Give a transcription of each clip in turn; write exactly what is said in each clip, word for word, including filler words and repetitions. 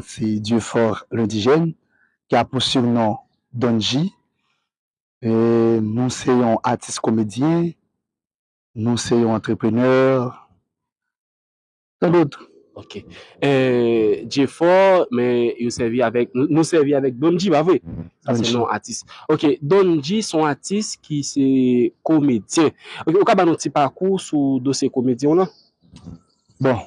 Se Dieufort Lendigène, ki a pou sirnon Don G. E nou se yon atis komedyen, nou se yon antreprenè, tant d'autres. Ok. Eh, Dieufort, men yo sèvi avèk, nou, nou sèvi avèk Don G, pa vre? Sa se non atis. Ok, Don G se yon atis ki se komedyen. Ok, ou ka ba nou ti pakou sou dosye komedyen w lan? Bon,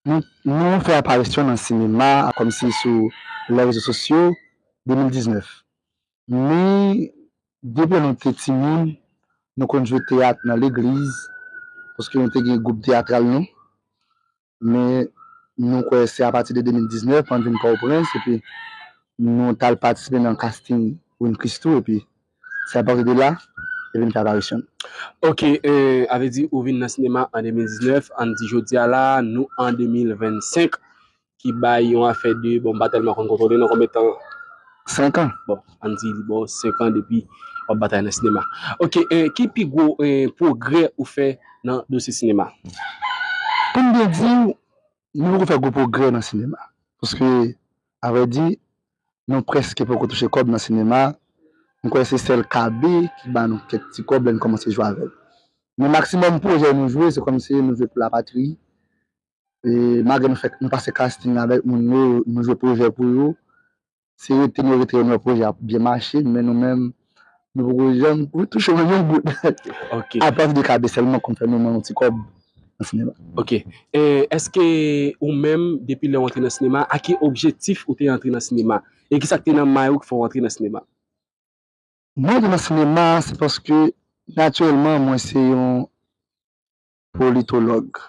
nou, nou fè aparisyon nan sinema, kòmsi sou lè rezo sosyo, de mil diznèf. Men, depi lè nou te timoun, nou konn jwe teyat nan legliz, paske nou te gen gwoup teyatral nou. Men, nou kwè se apati de de mil diznèf, an vin Pòtoprens, epi nou t al patisipe nan casting Win Christoo, epi se apati de la, epi nou fè aparisyon. Ok, eh, avè di ou vin nan sinema an de mil diznèf, ann di jodi a la, nou an de mil vennsenk, ki bay yon afè de, bon, m pa tèlman konn kontwole nan konbyen tan? Senk an. Bon, ann di li ba w senk an depi w ap batay nan sinema. Ok, eh, ki pi gwo eh, pwogrè ou fè nan dosye sinema? Pou m byen di w, nou poko fè gwo pwogrè nan sinema. Paske, avè di, nou prèske poko touche kòb nan sinema. M kwè se sèl K B ki ba nou kèk ti kòb lè n kòmanse jwe avè l. Men maksimòm pwojè nou jwe, se kòmsi nou jwe pou lapatri. E malgre nou fè, nou pase casting avèk moun yo, nou jwe pwojè pou yo. Se rete nou rete yo, nou wè pwojè a byen mache, men nou menm, nou poko janm touche yon goud. Ok. Apati de K B sèlman konn fè nou yon ti kòb nan sinema. Ok. E èske ou menm, depi lè w antre nan sinema, a ki objektif ou te antre nan sinema? E kisa k te nan may ou k fè w antre nan sinema? Mwen antre nan sinema, se paske, natirèlman, mwen se yon politològ.